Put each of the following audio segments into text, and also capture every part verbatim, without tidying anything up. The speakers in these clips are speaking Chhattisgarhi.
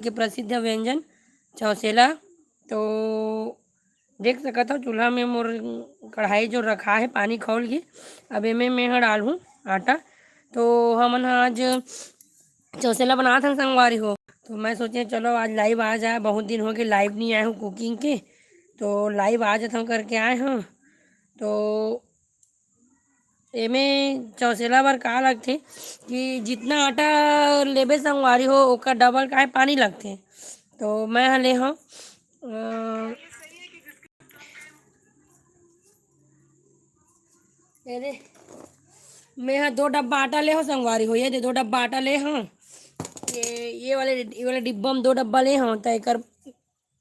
के प्रसिद्ध व्यंजन चौसेला। तो देख सकत हव, चूल्हा में मोर कढ़ाई जो रखा है, पानी खौल गे। अब एमे मैं ह डालहूँ आटा। तो हमन ह आज चौसेला बनात हन संगवारी हो। तो मैं सोचे चलो आज लाइव आ जाए, बहुत दिन हो गए लाइव नहीं आए हूँ कुकिंग के, तो लाइव आ जात हूँ करके आए हूँ। तो एमे चौसेला बर का लगथे कि जितना आटा लेबे संगवारी हो, ओकर डबल काहे पानी लगथे। तो मैं ह ले हव, अ, ये दे, मैं ह दो डब्बा आटा ले हव संगवारी हो, ये दे दो डब्बा आटा ले हव। ये, ये वाले, ये वाले डिब्बा में दो डब्बा ले हव, त एकर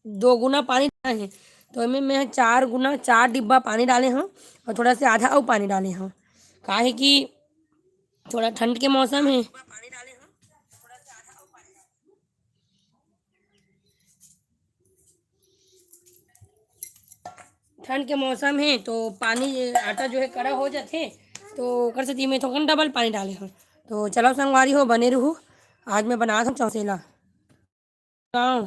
दो गुना पानी डाले हे। तो एमे मैं ह चार गुना, चार डिब्बा पानी डाले हव और थोड़ा से आधा अउ पानी डाले हव, काहे कि थोड़ा ठंड के मौसम है। ठंड के मौसम है तो पानी, आटा जो है कड़ा हो जाथे, तो ओकर सेती में थोकन डबल पानी डाले हव। तो चलो संगवारी हो, बने रहू। आज मैं बनात हव चौसेला। गाँव,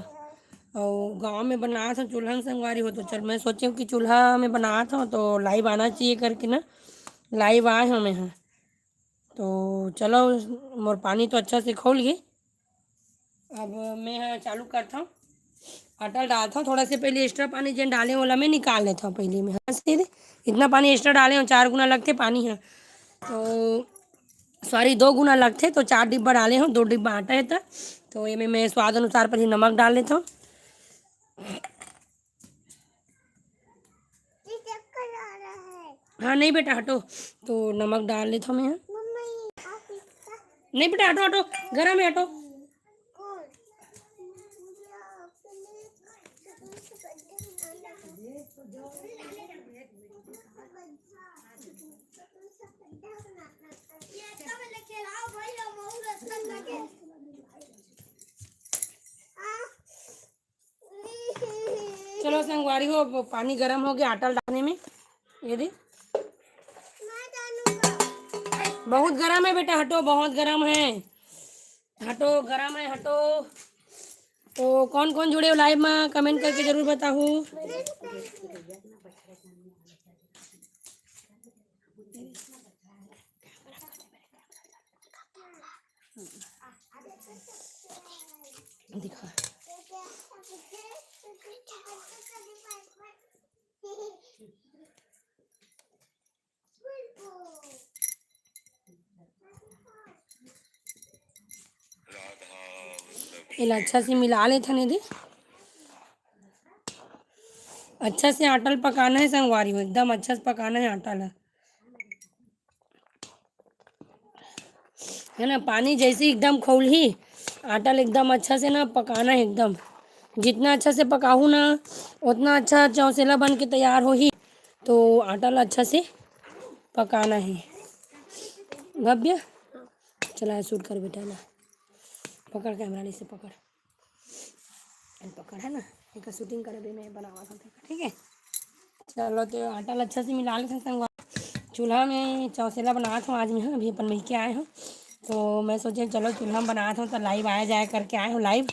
अउ गाँव में बनात हव चूल्हा में संगवारी हो। तो चल, मैं सोचे हव कि चूल्हा में बनात हव तो लाइव आना चाहिए करके ना, लाइव आए हव मैं ह। तो चलो, मोर पानी तो अच्छा से खौल गे। अब मैं ह चालू करत हव, आटा ल डालत हव। थोड़ा से पहले एक्स्ट्रा पानी जेन डाले हव, ओला मैं निकाल लेत हव पहले मैं ह। इतना पानी एक्स्ट्रा डाले हव, चार गुना लगथे पानी ह। तो सॉरी, दो गुना लगथे, तो चार डिब्बा डाले हव, दो डिब्बा आटा है त। तो एमे मैं स्वाद अनुसार पहले नमक डाल लेत हव। हाँ, नहीं बेटा, हटो। तो नमक डाल लेत हव मैं ह। नहीं बेटा, हटो, हटो, गरम है, हटो। चलो संगवारी हो, अब पानी गरम हो गया आटा डालने में। ये दे, बहुत गरम है बेटा, हटो, बहुत गरम है, हटो, गरम है, हटो। तो कौन कौन जुड़े हो लाइव में, कमेंट करके जरूर बताहू। दिखा। एला अच्छा से मिला लेथन एदे। अच्छा से आटा ल पकाना है संगवारी हो, एकदम अच्छा से पकाना है आटा ला। है ना, पानी जैसे एकदम खौलही, आटा ल एकदम अच्छा से ना पकाना है एकदम। जितना अच्छा से पकाहू ना, उतना अच्छा चौसेला बन के तैयार होही। तो आटा ला अच्छा से पकाना है। भव्य, चला शूट कर बेटा ला, पकड़ कैमरा, ले से पकड़। पकड़ है ना, एक शूटिंग करबे, मैं बनावा था, ठीक है। चलो, तो आटा ला अच्छा से मिला लेथन संगवारी। चूल्हा में चौसेला बनात हव आज मैं ह, अभी अपन मइके आए हव, तो मैं सोचे चलो चूल्हा में बनात हव, तो लाइव आया जाया करके आए हव लाइव।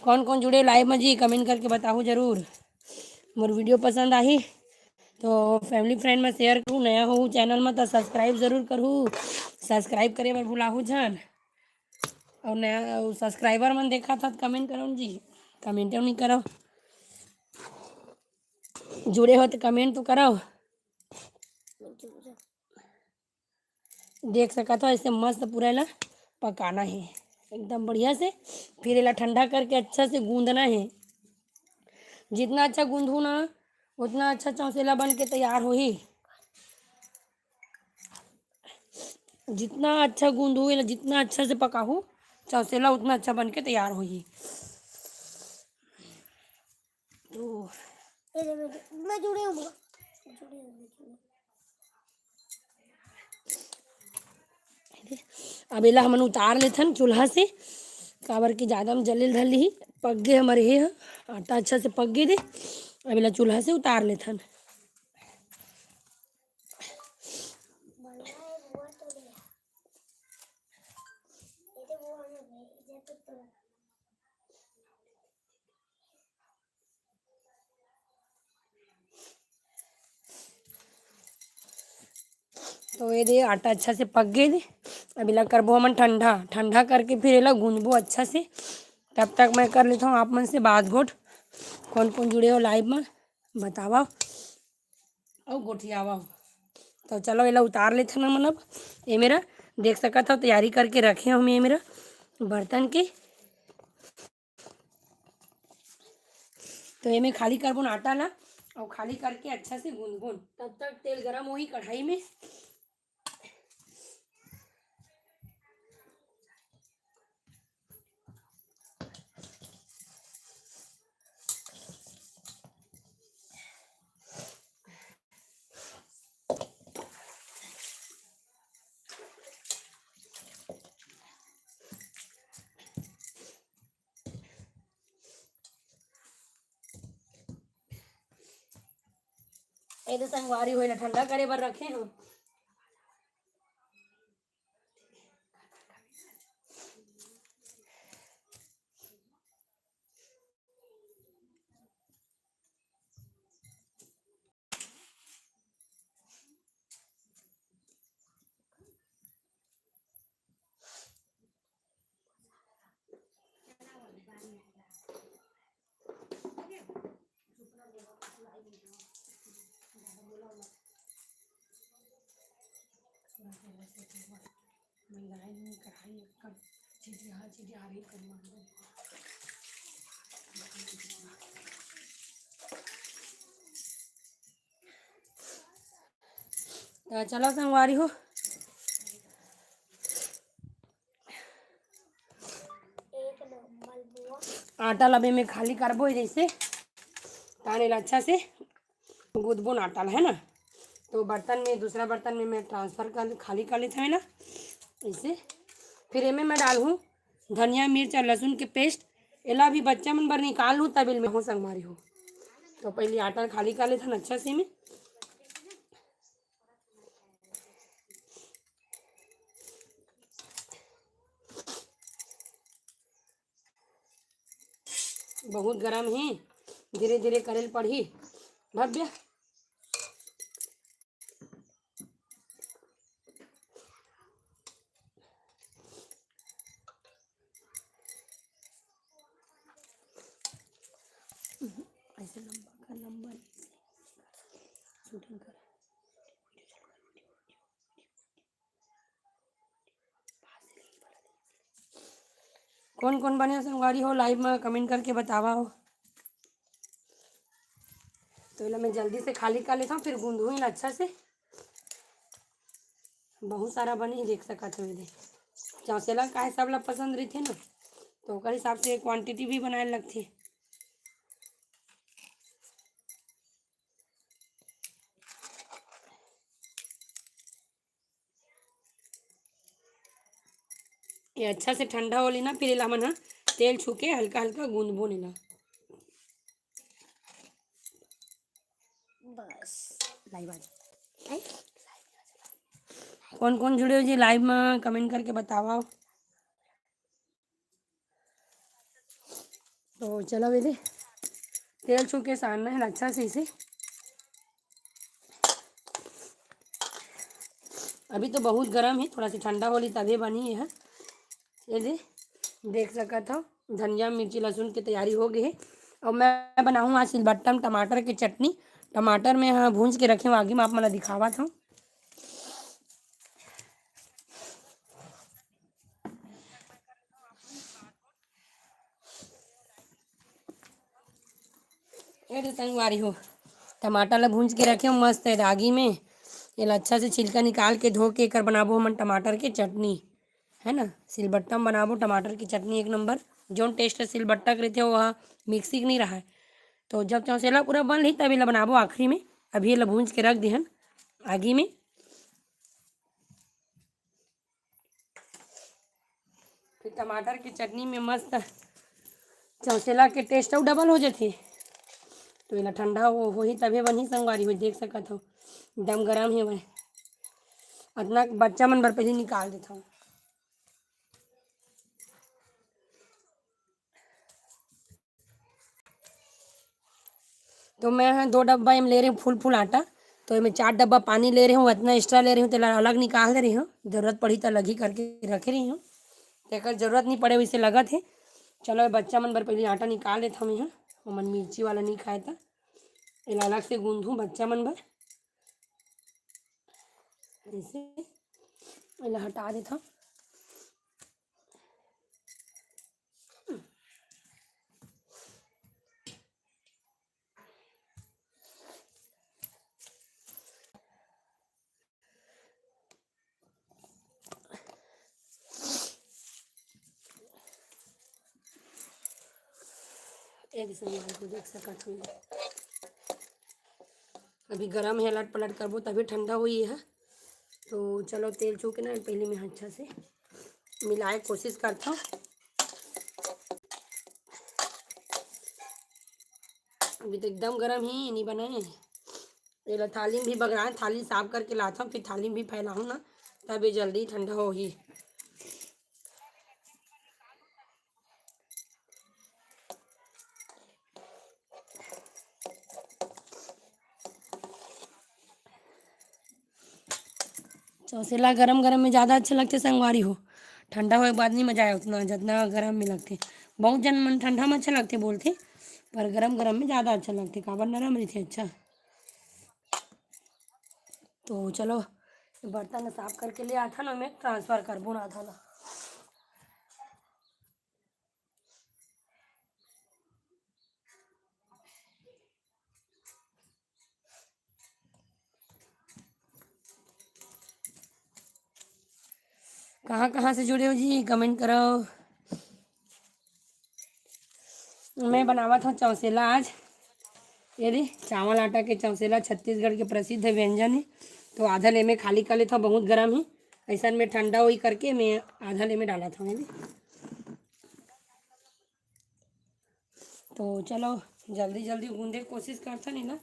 कौन कौन जुड़े लाइव में जी, कमेंट करके बताहू जरूर। मोर वीडियो पसंद आही तो फैमिली फ्रेंड में शेयर करू, नया हो चैनल में तो सब्सक्राइब जरूर करू, सब्सक्राइब करे बर भुलाहू झन। और नया, और सब्सक्राइबर मन देखा था तो कमेंट करो जी, कमेंट नहीं करो, जुड़े हो तो कमेंट तो करो। देख सकत हो, ऐसे मस्त पूरा ला पकाना है एकदम बढ़िया से। फिर एला ठंडा करके अच्छा से गूंदना है। जितना अच्छा गूंदू ना, उतना अच्छा चौसेला बन के तैयार होही। जितना अच्छा गूंदू, एला जितना अच्छा से पकाहू, चौसेला उतना अच्छा बन के तैयार होही। तो ये ले, मैं, मैं जुड़े हूँ, जुड़े हूँ, जुड़े हूँ। अब एला हमन उतार लेथन चूल्हा से, काबर के जादा में जले ल धर लिही। पक गे हमर हे ह, आटा अच्छा से पक गे दे। अब एला चूल्हा से उतार लेथन। तो ये दे, आटा अच्छा से पक गे दे। अब एला करबो हमन ठंडा, ठंडा करके फिर एला गूंदबो अच्छा से। तब तक मैं कर लेता हूँ आप मन से बात गोठ, कौन कौन जुड़े हो लाइव में, बतावा अउ गोठियावा। तो चलो, एला उतार लेथन हमन। अब ये मेरा देख सकत हो, तैयारी करके रखे हंव ये मेरा बर्तन के। तो एमे खाली करबोन आटा ला, अउ खाली करके अच्छा से गूंदबोन। तब तक तेल गरम होही कढ़ाई में। ए तो संगवारी हो, एला ठंडा करे बर रखे हंव। त चलो संगवारी हो, आटा ला भी मैं खाली करबो जैसे, ताने ला अच्छा से गूंदबो ना आटा ला, है ना। तो बर्तन में, दूसरा बर्तन में मैं ट्रांसफर कर, खाली कर लेथंव ना ऐसे। फिर एमे मैं डालहूँ धनिया, मिर्च अउ लहसुन के पेस्ट। एला भी बच्चा मन बर निकाल लूँ, तब एला मैं हूँ संगवारी हो। तो पहले आटा खाली कर लेथन अच्छा से में। बहुत गरम हे, धीरे धीरे करे ल पड़ही भव्य। ऐसे लंबा कर, लंबा नहीं, ऐसे शूटिंग कर। कौन कौन बने संगवारी हो, लाइव में कमेंट करके बतावा हो। तो एला मैं जल्दी से खाली कर लेता हूँ, फिर गूंदहूँ एला अच्छा से। बहुत सारा बने हे, देख सकत हो एदे। चौसेला काहे सबला पसंद रहिथे ना, तो ओकर हिसाब से क्वांटिटी भी बनाए लगथे। ये अच्छा से ठंडा होली ना, फिर एला हमन ह तेल छू के हल्का हल्का गूंदबो एला। बस, लाइव आ जाओ। कौन कौन जुड़े हो जी लाइव में, कमेंट करके बतावा। तो चलो, ये दे, तेल छू के सानना हे अच्छा से इसे। अभी तो बहुत गरम हे, थोड़ा सा ठंडा होली तभे बनी ये ह। ये दे, देख सकत हो, धनिया, मिर्ची, लहसुन के तैयारी हो गई है। और मैं बनाऊँ आज सिलबट्टा में टमाटर के चटनी। टमाटर में ह भूंज के रखे हूँ, आगे में आप मन ला दिखावत हूँ। ये दे संगवारी हो, टमाटर ला भूंज के रखे हो मस्त है रागी में। ये ला अच्छा से छिलका निकाल के धो के एकर बनाबो हमन टमाटर के चटनी, है ना। सिलबट्टा में बनाबो टमाटर की चटनी एक नंबर। जोन टेस्ट सिलबट्टा के रहिथे, वो ह मिक्सी के नहीं रहा है। तो जब चौसेला पूरा बन ली, तब ये ला बनाबो आखिरी में। अभी ये ला भूंज के रख दिहन आगी में। फिर टमाटर के चटनी में मस्त चौसेला के टेस्ट अउ डबल हो जाथे। तो एला ठंडा हो, होही तभे बनही संगवारी हो, देख सकत हो एकदम गरम हे वह। अतना बच्चा मन बर पहले निकाल देथव। तो मैं ह दो डब्बा एम ले रहे हूँ फुल फुल आटा। तो एमे चार डब्बा पानी ले रहे हूँ, इतना एक्स्ट्रा ले रहे हूँ, तेला अलग निकाल दे रही हूँ, जरूरत पड़ी तो अलग ही करके रखे रही हूँ। तेकर जरूरत नहीं पड़े वैसे लगत है। चलो, ये बच्चा मन बर पहले आटा निकाल लेता हूँ यहाँ, ओमन मिर्ची वाला नहीं खाए था। एला अलग से गूंदूँ बच्चा मन बर। ऐसे एला हटा देता हूँ। ये संगवारी हो, देख सकत हो, अभी गरम है, अलट पलट करबो तभी ठंडा होही है। तो चलो, तेल छू के ना पहले मैं अच्छा से मिलाए कोशिश करता हूँ। अभी तो एकदम गरम ही नहीं बने। एला थाली में भी बगराए, थाली साफ करके लाथव, फिर थाली में भी फैलाहूँ ना, तब ये जल्दी ठंडा होही। चौसेला गरम गरम में ज़्यादा अच्छा लगथे संगवारी हो, ठंडा होए के बाद नहीं मजा आए उतना, जितना गरम में लगथे। बहुत जन मन ठंडा में अच्छा लगथे बोलथे, पर गरम गरम में ज़्यादा अच्छा लगथे, काबर नरम रहिथे। अच्छा, तो चलो, बर्तन साफ करके ले आथन, ओमे ट्रांसफर करबो ना आथा ला। कहाँ कहाँ से जुड़े हो जी, कमेंट करो। मैं बनावत हूँ चौसेला आज। ये दे, चावल आटा के चौसेला, छत्तीसगढ़ के प्रसिद्ध व्यंजन है। तो आधा ले में खाली कर लेता हूँ, बहुत गरम है, ऐसा में ठंडा होई करके मैं आधा ले में डाला था। ये दे, तो चलो, जल्दी जल्दी गूंदे के कोशिश करता नहीं ना।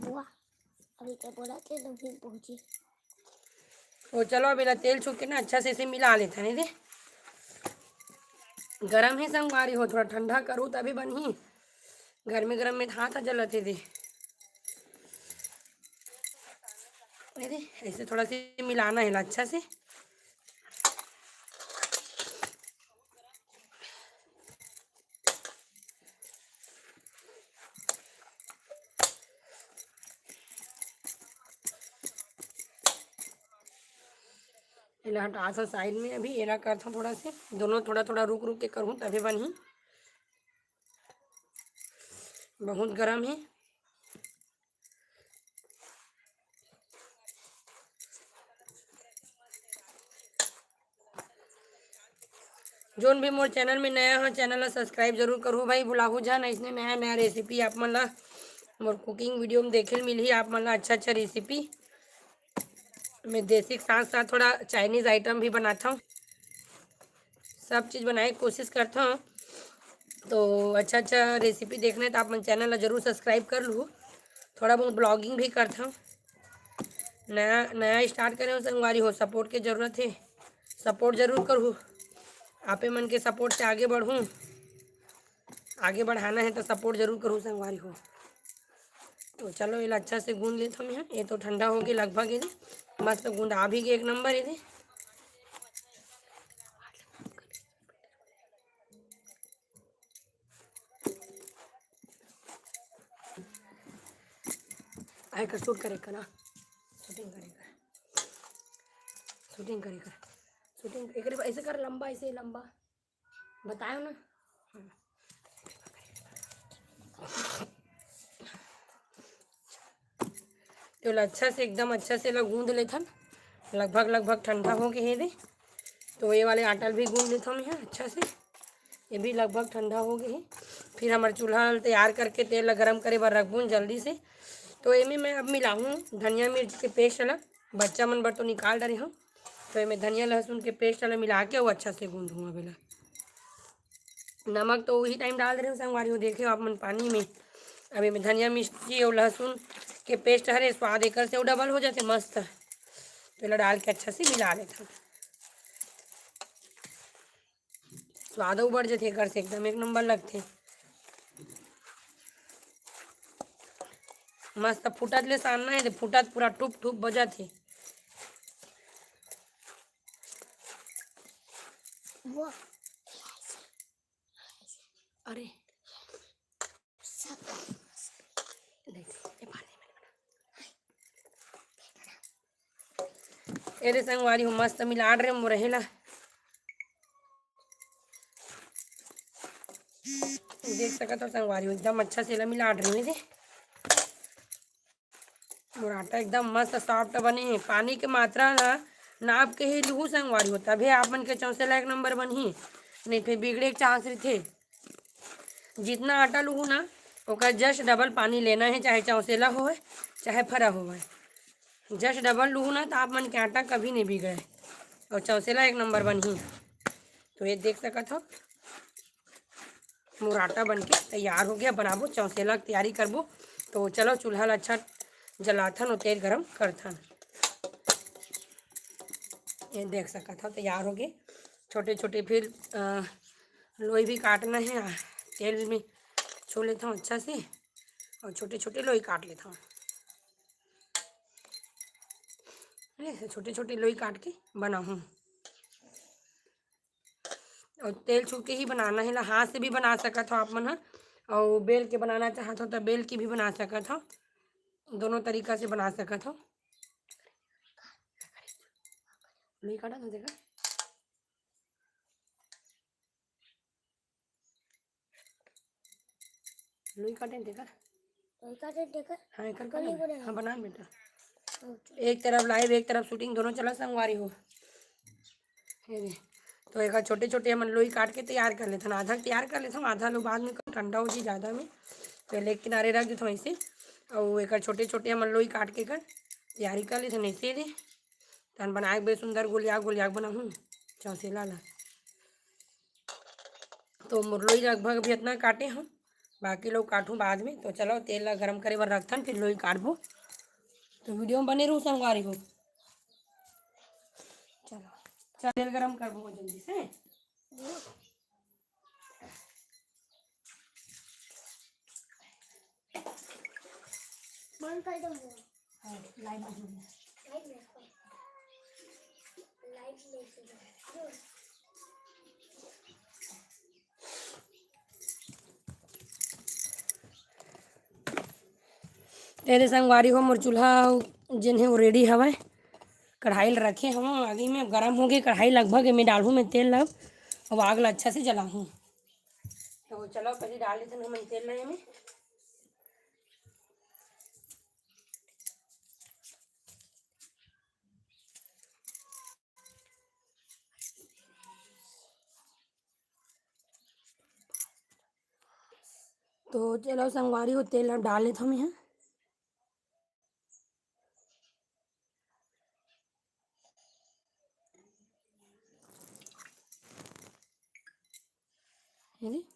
वाह, अभी तो बोला थे तो फिर पहुंची। तो चलो, अब एला तेल छू के ना अच्छा से इसे मिला लेथन। ये दे, गरम है संगवारी हो, थोड़ा ठंडा करू तभी बनही। गरमे गरम में हाथ आ जलत है दे। ये दे, ऐसे थोड़ा से मिलाना है ला अच्छा से। एला हटा सा साइड में, अभी एला करथों थोड़ा से, दोनों थोड़ा थोड़ा रुक रुक के करहूँ तभे बनही। बहुत गरम है। जोन भी मोर चैनल में नया हो, चैनल ला सब्सक्राइब जरूर करहू भाई, भुलाहू झन। अइसने नया नया रेसिपी आप मन ला मोर कुकिंग वीडियो में देखे ल मिलही, आप मन ला अच्छा अच्छा रेसिपी। मैं देसी के साथ साथ थोड़ा चाइनीज आइटम भी बनाता हूँ, सब चीज़ बनाए के कोशिश करता हूँ। तो अच्छा अच्छा रेसिपी देखना है तो आप मन चैनल ला जरूर सब्सक्राइब कर लू। थोड़ा बहुत ब्लॉगिंग भी करता हूँ, नया नया स्टार्ट करे हूँ संगवारी हो, सपोर्ट के जरूरत है, सपोर्ट जरूर करहू। आपे मन के सपोर्ट से आगे बढ़हूँ, आगे बढ़ाना है तो सपोर्ट जरूर करहू संगवारी हो। तो चलो, एला अच्छा से गूंद लेत हूँ मैं। ये तो ठंडा हो गया लगभग, ये दे मस्त गूंदा भी गया एक नंबर, ये दे। आए कर शूट करे का ना, शूटिंग करे का, शूटिंग करे का, शूटिंग एक ऐसे कर, लंबा, ऐसे लंबा बतायो ना। तो एला अच्छा से, एकदम अच्छा से एला गूंद लेथन। लगभग लगभग ठंडा हो गए हे दे। तो ये वाले आटा ल भी गूंद लेथन यहाँ अच्छा से। ये भी लगभग ठंडा हो गए हे। फिर हमारे चूल्हा ल तैयार करके तेल ला गरम करे बर रखबून जल्दी से। तो एमे मैं अब मिलाहूँ धनिया मिर्च के पेस्ट ला। बच्चा मन बर तो निकाल डरे हूँ। तो एमे धनिया लहसुन के पेस्ट ला मिला के अउ अच्छा से गूंदहूँ अब एला। नमक तो वही टाइम डाल दे रहे हो संगवारी हो, देखे हो आप मन पानी में। अब एमे धनिया मिर्ची और लहसुन के पेस्ट हरे, स्वाद एकर से और डबल हो जाते मस्त। तो एला डाल के अच्छा से मिला लेथन। स्वाद अउ बढ़ जथे एकर से, एकदम एक नंबर लगथे। मस्त फूटत ले सानना हे, ते फूटत पूरा टुप टुप बजत हे। अरे, देख, ये पानी में ए दे संगवारी हो, मस्त मिला डरे मोर एला। देख सकत हो संगवारी हो, एकदम अच्छा से एला मिला डरे दे। मोर आटा एकदम मस्त सॉफ्ट बने हे। पानी के मात्रा ला नाप के ही लुहू संगवारी हो, तभे आप मन के चौसेला एक नंबर बनही, नहीं फिर बिगड़े के चांस रहिथे। जितना आटा लुहू ना, ओकर जस्ट डबल पानी लेना हे, चाहे चौसेला होवय, चाहे फरा होवय। जस्ट डबल लुहू ना, तो आप मन के आटा कभी नहीं बिगड़े अउ चौसेला एक नंबर बनही। तो ये देख सकत हो, मोर आटा बन के तैयार हो गया। बनाबो चौसेला के तैयारी करबो। तो चलो चूल्हा ला अच्छा जलाथन अउ तेल गरम करथन। ये देख सकत हो तैयार हो गए। छोटे छोटे फिर अ, लोई भी काटना हे। आ, तेल में छू लेता हूँ अच्छा से अउ छोटे छोटे लोई काट लेता हूँ। ऐसे छोटे छोटे लोई काट के बनाहूँ। अउ तेल छू के ही बनाना हे ला, हाथ से भी बना सकत हो आप मन ह, अउ बेल के बनाना चाहत हो तो बेल के भी बना सकत हो, दोनों तरीका से बना सकत हो। लोई काटा ना देखा। लोई काटे तेकर। लोई काटे तेकर? हाँ, एकर कल ही बना। हाँ, बना बेटा। अच्छा। एक तरफ लाइव, एक तरफ शूटिंग, दोनों चला संगवारी हो। ये दे। तो एकर छोटे-छोटे हमन लोई काट के तैयार कर लेथन। आधा तैयार कर लेथन, आधा लो बाद में ठंडा हो जी ज़्यादा में। पहले एक किनारे रख देथन ऐसे। अउ एकर छोटे-छोटे हमन लोई काट के एकर तैयारी कर लेथन ऐसे दे। तहन बनाए के बे सुंदर गोलिया, गोलिया बनाहूँ चौसेला ला। तो मोर लोई लगभग अभी इतना काटे हूँ, बाकी लोग काटूँ बाद में। तो चलो तेल ला गरम करे बर रखथन, फिर लोई काटबो। तो वीडियो में बने रहू संगवारी हो। चलो, चल तेल गरम करबो जल्दी से। बंद कर दो। हाँ, लाइव में जुड़ जा। लाइव में। लाइव में जुड़ जा। तेरे संगवारी हो, मोर चूल्हा जेन हे वो रेडी हवय। कढ़ाई ल रखे हवं आगी में, गरम होगे कढ़ाई लगभग। एमे डालहूँ मैं तेल ला, अब आग ला अच्छा से जलाहूँ। तो चलो पहले डाल देथन हमन तेल ला एमे। तो चलो संगवारी हो, तेल अब डाल लेथन मैं ह।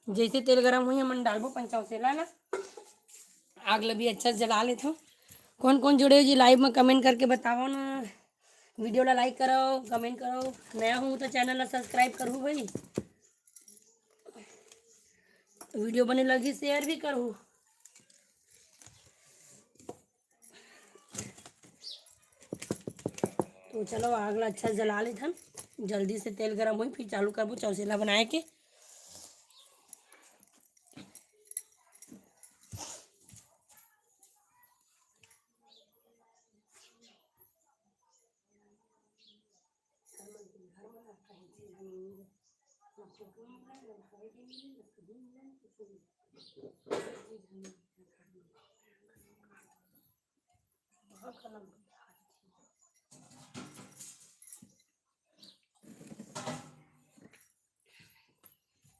जैसे तेल गरम होही, हमन डालबो अपन चौसेला ला। आग ला भी अच्छा से जला लेथन। कौन कौन जुड़े हो जी लाइव में, कमेंट करके बताओ ना। वीडियो ला लाइक करो, कमेंट करो, नया हो तो चैनल ला सब्सक्राइब करो भाई। वीडियो बने लगी, शेयर भी करो। तो चलो आग ला अच्छा जला लेथन, जल्दी से तेल गरम होई, फिर चालू करबो चौसेला बनाए के।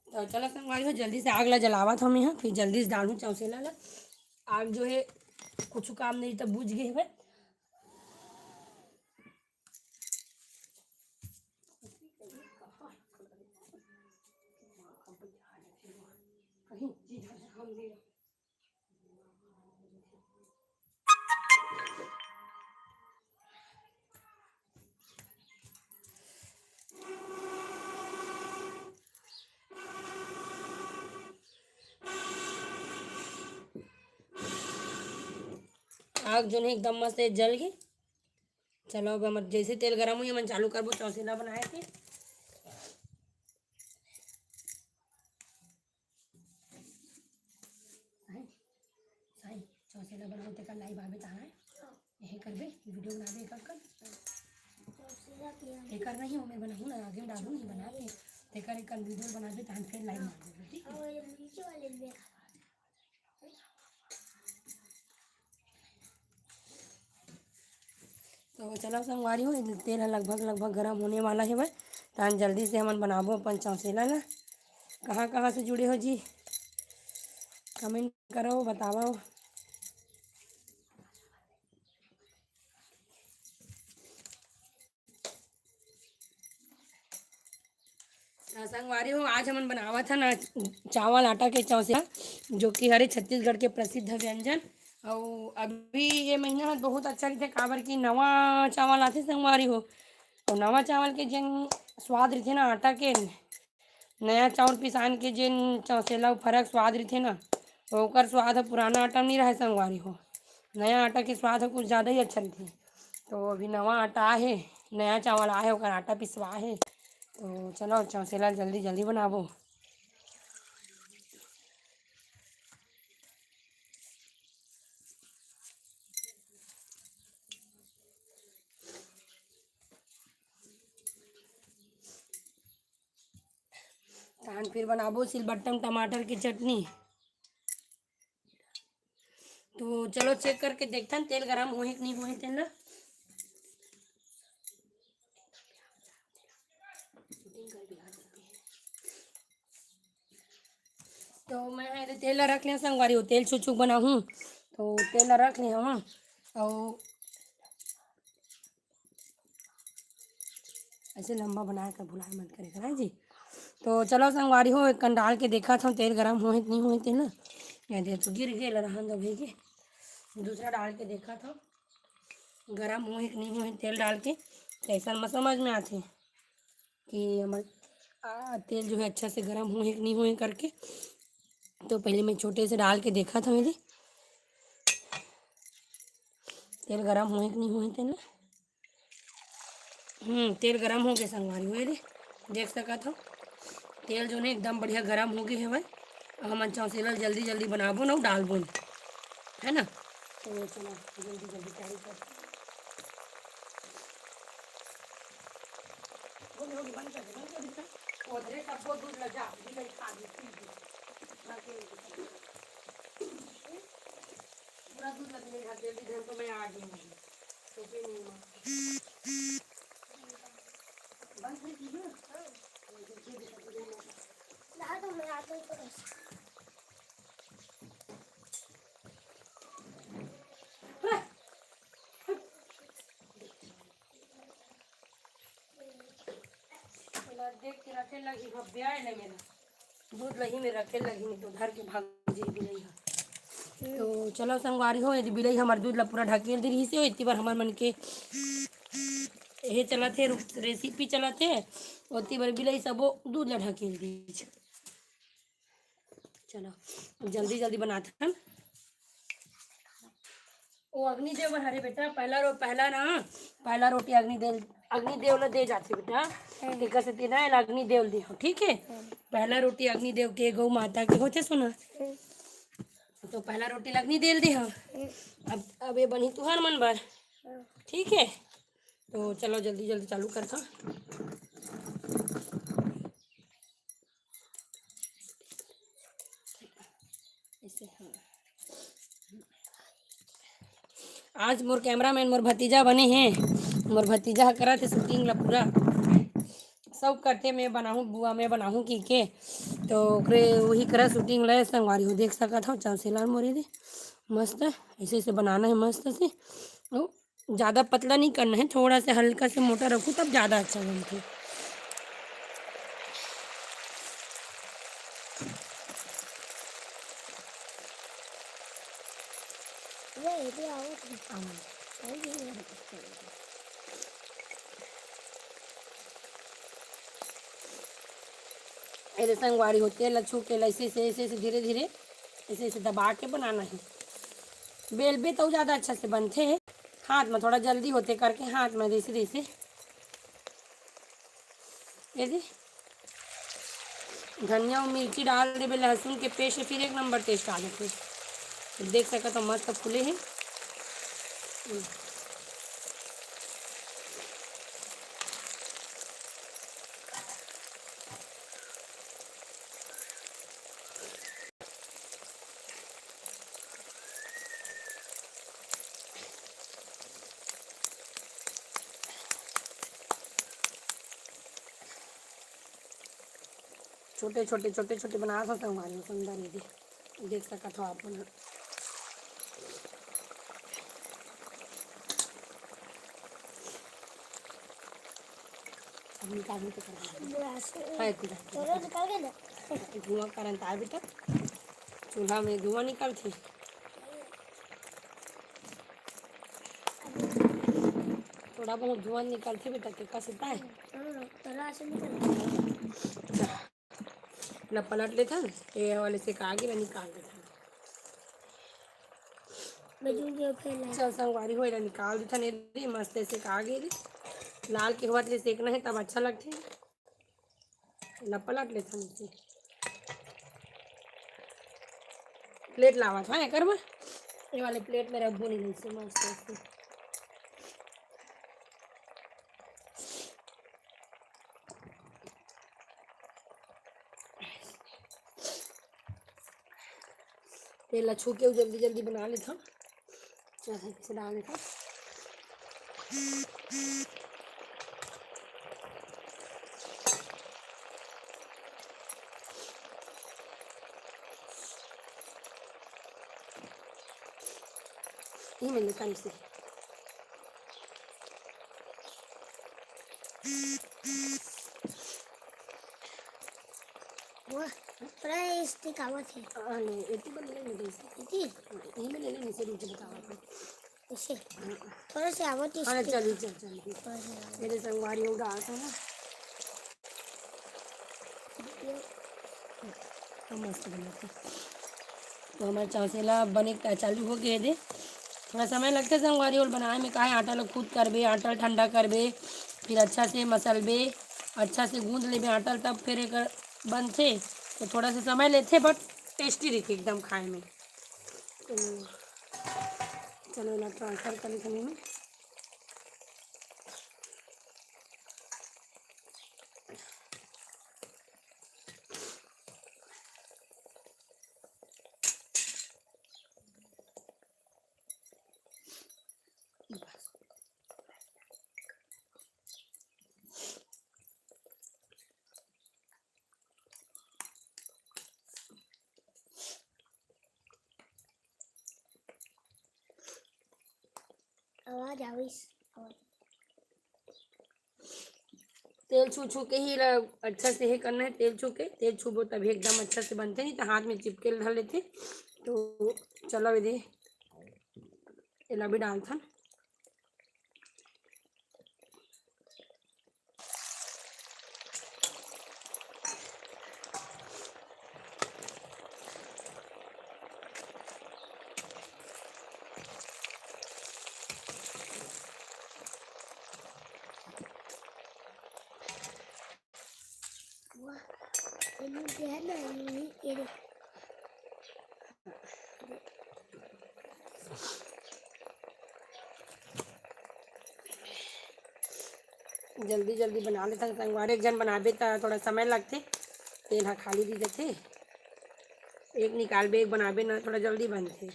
तो चलो संगवारी हो, जल्दी से आग ला जलावत हूँ मैं ह, फिर जल्दी से डालूँ चौसेला ला। आग जो है कुछ काम नहीं तब बुझ गए हवे। आग जोन हे एकदम मस्त हे, जल गे। चलो, अब हमर जैसे तेल गरम होही, हमन चालू करबो चौसेला बनाए के। साई, साई, चौसेला बनाओ, तेकर live आबे तारा है। यही करबे, video बनाबे एकर कर। एकर नहीं, ओमे बनाहूँ ना, आगे में डालहूँ नहीं बना के। तेकर एकर video बनाबे, तहन फिर live मार देबे, ठीक है? तो चलो संगवारी हो, तेल ह लगभग, लगभग गरम होने वाला हे भाई। तहन जल्दी से हमन बनाबो अपन चौसेला ला। कहाँ, कहाँ से जुड़े हो जी? Comment करो, बताओ। अ, संगवारी हो, आज हमन बनावत हन चावल आटा के चौसेला, जो कि हरे छत्तीसगढ़ के प्रसिद्ध व्यंजन। अउ अभी ये महीना ह बहुत अच्छा रहिथे, काबर कि नवा चावल आथे संगवारी हो। अउ नवा चावल के जेन स्वाद रहिथे ना आटा के, नया चाउर पिसान के जेन चौसेला अउ फरक स्वाद रहिथे ना, ओकर स्वाद ह पुराना आटा म नइ रहय संगवारी हो। नया आटा के स्वाद ह कुछ ज़्यादा ही अच्छा रहिथे। तो अभी नवा आटा आहे, नया चावल आहे, ओकर आटा पिसवा हे। तो चलो चौसेला जल्दी जल्दी बनाबो। तहन फिर बनाबो सिलबट्टा म टमाटर के चटनी। तो चलो check करके देखथन तेल गरम होही कि नहीं होही तेल ला। तो मैं एदे तेल ला रख लिया संगवारी हो, तेल छुक छुक बनाहूँ। तो तेल ला रख लिया हूँ। अउ ऐसे लंबा बनाए कर भुलाए मत करे कर, हाँ जी। तो चलो संगवारी हो, एक कन डाल के देखत हव तेल गरम होहे कि नहीं होहे तेल ना। ये दे तो गिर गे, रहन दो भई के। दूसरा डाल के देखत हव गरम होहे कि नहीं होहे तेल डाल के। तो ऐसा म समझ में आथे कि हमर, आ, तेल जो है अच्छा से गरम होहे कि नहीं होहे करके। तो पहले मैं छोटे से डाल के देखत हव जी, तेल गरम होहे कि नहीं होहे तेल ना। हम्म, तेल गरम हो गे संगवारी हो, ये दे, देख सकत हव, तेल जो ने एकदम बढ़िया गरम हो गे हवय। अब हमन चौसेला ल जल्दी जल्दी बनाबो न, डालबो न, है ना? तो चलो जल्दी जल्दी तैयारी कर। हो गे, हो गे, बंद कर दे, बंद कर दे। वो अदरक सबको दूध ल जा, बिलाई खा दे, पी दे। खा के पूरा दूध ल बिलाई खा दे, जल्दी धर तो मैं आ गई हूँ। तो फिर नहीं मार। बंद कर दीजिए। हाँ। देख के रखे लगी, भव्या है ना मेरा। दूध लही में रखे लगी, नहीं तो धर के भाग जाई बिलाई ह। तो चलो संगवारी हो, यदि बिलाई हमर दूध ला पूरा ढकेल दे रही से, इतनी बार हमर मन के ये चलत हे, recipe चलत हे, ओती बार बिलाई सबो दूध ला ढकेल दीच। चलो, अब जल्दी जल्दी बनाथन। ओ अग्निदेव बर हरे बेटा, पहला रो-, पहला ना, पहला रोटी अग्निदेव, अग्निदेव ला दे जाथे बेटा। हम्म। तेकर सेती ना एला अग्निदेव दे हो, ठीक है? हम्म। पहला रोटी अग्निदेव के, गौ माता के होथे सोना। हम्म। तो पहला रोटी ला अग्निदेव दे हो। हम्म। अब, अब ये बनी तुहर मन बर। हम्म। ठीक है? तो चलो जल्दी जल्दी चालू करथन। ऐसे, हाँ। आज मोर cameraman मोर भतीजा बने हे, मोर भतीजा ह करत हे shooting ला पूरा, सब करथे, मैं बनाहूँ बुआ, मैं बनाहूँ की के, तो ओकरे वही करा shooting ला संगवारी हो, देख सकत हव चौसेला मोरी दे मस्त ऐसे ऐसे बनाना है मस्त से, अउ ज़्यादा पतला नहीं करना है, थोड़ा सा हल्का से मोटा रखो तब ज़्यादा अच्छा बनता है। ये, ये भी आवत है। हाँ। ये भी आवत है। ये संगवारी हो, तेल ला छू के ला ऐसे, ऐसे, ऐसे, ऐसे धीरे धीरे ऐसे, ऐसे दबा के बनाना है। बेलबे त अउ ज्यादा अच्छा से बनथे। हाथ में थोड़ा जल्दी होथे करके हाथ में जैसे तैसे, ये दे, धनिया अउ मिर्ची डाल देबे, लहसुन के paste, फिर एक नंबर taste आ जाथे। देख सकत हो, मस्त फूले हे। छोटे छोटे, छोटे छोटे बनात हव संगवारी हो, सुंदर हे। देख सकत हो आप मन ह। अब निकालही त करबो। हाय, कुदा। तोरो निकाल के ना। धुआं करंत आय बेटा, चूल्हा में धुआं निकलथे। थोड़ा बहुत धुआं निकलथे बेटा, के का सुनता है? हाँ, तोरा से निकल। ला पलट लेथन, ये वाले सेका गे, ला निकाल देथन। मैं जूं के फेर ला। चल संगवारी हो, एला निकाल देथन, ये दे मस्त सेका गे रे। लाल के होवत ले सेकना हे, तब अच्छा लगथे। ला पलट लेथन इसे। Plate लावत हन एकर बर, ये वाले plate में रखबो नहीं, इसे मस्त ऐसे। तेल ला छू के जल्दी जल्दी बना लेथन। चल, इसे डाल देथन। ये मैंने कल से। वाह, पूरा stick आवत हे। हाँ, नहीं, एती बन नहीं मिले। एती? हाँ, ये मैंने नहीं, इसे रुक के बतावा था। इसे? हाँ। थोड़ा सा आवत हाँ, stick। चल, चल, चल। थोड़ा सा आवत। मेरे संगवारी हो गा था ना। ये तो मस्त बनत हे। तो हमर चाँसे ला बने के चालू हो गे हे दे। थोड़ा समय लगथे संगवारी हो ल बनाए में, काहे आटा ल खुद करबे, आटा ल ठंडा करबे, फिर अच्छा से मसलबे, अच्छा से गूंद लेबे आटा ल, तब फिर एकर बनथे। तो थोड़ा सा समय लेथे, but tasty रहिथे एकदम खाए में। तो चलो, एला transfer कर लेथन एमे। आवाज आविस, आवाज। तेल छू छू के ही ला अच्छा से हे करना हे, तेल छू के, तेल छूबो तभी एकदम अच्छा से बनथे, नहीं तो हाथ में चिपके ल धर लेथे। तो चलो, ये दे, एला भी डालथन। वाह, ये लोग जो है ना, ये, ये देखो। जल्दी जल्दी बना लेथन संगवारी, एक झन बनाबे त थोड़ा समय लगथे, तेल ह खाली रहि जथे। एक निकालबे, एक बनाबे ना, थोड़ा जल्दी बनथे।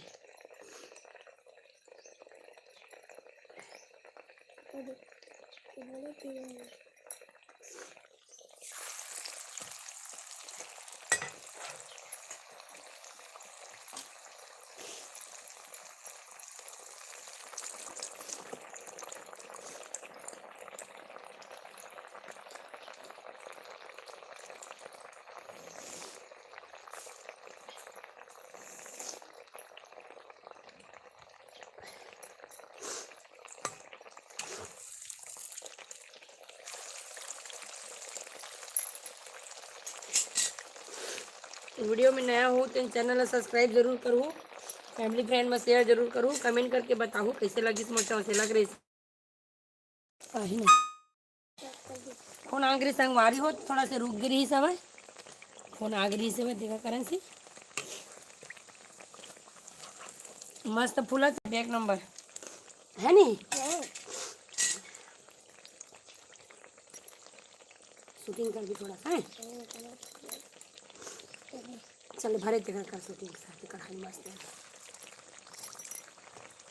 Video में नया हो तो channel ला subscribe जरूर करहू। फैमिली फ्रेंड में शेयर जरूर करू, कमेंट करके बताहू कैसे लगिस मोर चौसेला के रेसिपी। आही नहीं। फोन आ गिरी संगवारी हो, थोड़ा से रुक गिरी सब। फोन आ गिरी सब, देखा करन सी। मस्त फूला, एक नंबर है नी। शूटिंग कर भी थोड़ा सा है। चल भरे तेरा कर शूटिंग, साथ कढ़ाई मस्त है।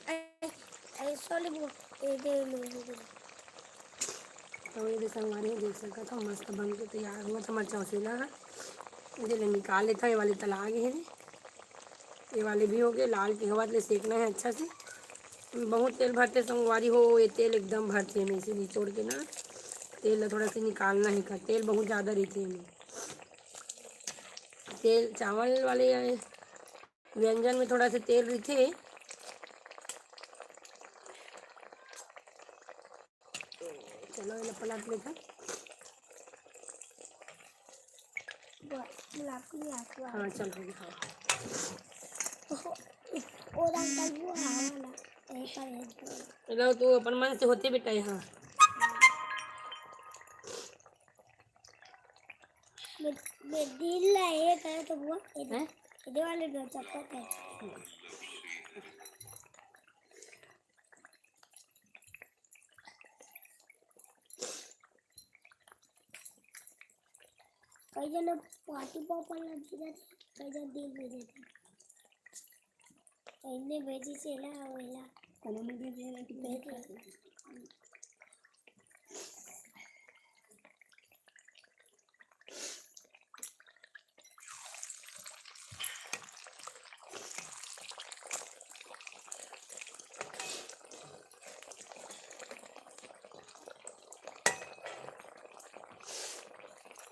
ए, ए, सॉरी, वो, ए, दे, ले, ले, ले। तो ये भी संगवारी हो, देख सकत हो, मस्त बन के तैयार हुआ था हमार चौसेला है। ये ले निकाल लेता, ये वाले तला आगे है रे। ये वाले भी हो गए, लाल के हवा ले सेकना है अच्छा से। बहुत तेल भरते संगवारी हो, ये तेल एकदम भरते में से निचोड़ के ना, तेल ला थोड़ा सा निकालना है का, तेल बहुत ज़्यादा रहते हैं। तेल चावल वाले व्यंजन में थोड़ा सा तेल रहते। चलो, ये पलट लेते हैं। हाँ, चल हो गया, हाँ। ओ, ओ, रंग का वो है वाला, यही पर है। चलो, तू अपन मन से होते बेटा, यहाँ। मैं, मैं दिल ला ये करे तो वो, ये दे, हैं? ये दे वाले दो चक्कर का। कई जन पार्टी पापा लग जाते, कई जन दिल में देते। इनने भेजी से ला, वेला। कोनो में भेजे ना कि भेज दे।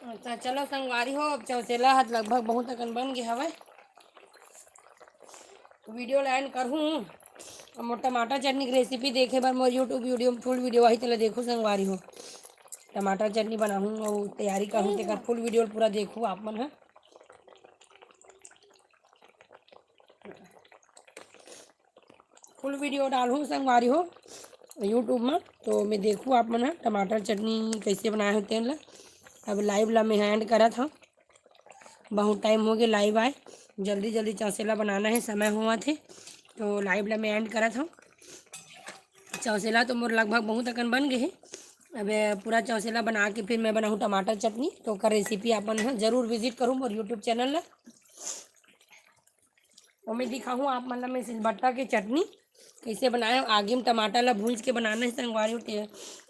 अच्छा, चलो संगवारी हो, अब चौसेला ह लगभग बहुत अकन बन गे हवय। वीडियो ला एंड करहूँ। अब मोर टमाटर चटनी के रेसिपी देखे बर मोर YouTube वीडियो में फुल वीडियो आही, तेला देखहू संगवारी हो। टमाटर चटनी बनाहूँ अउ तैयारी करहूँ, तेकर फुल वीडियो पूरा देखहू आप मन ह। फुल वीडियो डालहूँ संगवारी हो YouTube में, तो मैं देखहूँ आप मन ह टमाटर चटनी कैसे बनाए हो तेन ला। अब लाइव ला मैं एंड करत हूँ। बहुत टाइम हो गया लाइव आए, जल्दी जल्दी चौसेला बनाना है, समय हुआ थे, तो लाइव ला मैं एंड करत हूँ। चौसेला तो मोर लगभग बहुत अकन बन गए है। अब पूरा चौसेला बना के फिर मैं बनाहूँ टमाटर चटनी, तो ओकर रेसिपी आप मन ह जरूर विजिट करूँ मोर YouTube चैनल ला। ओमे दिखाहूँ आप मन ला मैं सिलबट्टा के चटनी कैसे बनाए हूँ। आगी में टमाटर ला भूंज के बनाना है संगवारी हो, ते-,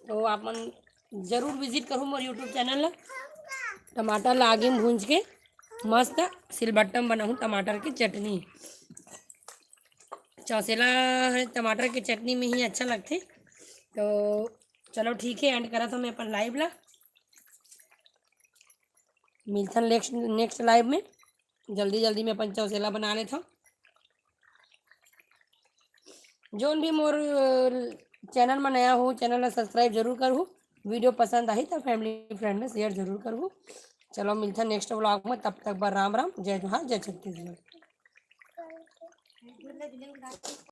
तो आप मन जरूर विजिट करूँ मोर YouTube चैनल ला। टमाटर ला आगी में भूंज के मस्त सिलबट्टा में बनाहूँ टमाटर के चटनी। चौसेला ह टमाटर के चटनी में ही अच्छा लगथे। तो चलो ठीक है, एंड करत हूँ मैं अपन लाइव ला। मिलथन नेक्स्ट, नेक्स्ट लाइव में। जल्दी जल्दी में अपन चौसेला बना लेथन। जोन भी मोर, अ, चैनल में नया हो, चैनल ला सब्सक्राइब जरूर करहू। वीडियो पसंद आही तो फैमिली फ्रेंड में शेयर जरूर करहू। चलो मिलथन नेक्स्ट व्लॉग में, तब तक बर राम राम, जय जोहार, जय छत्तीसगढ़।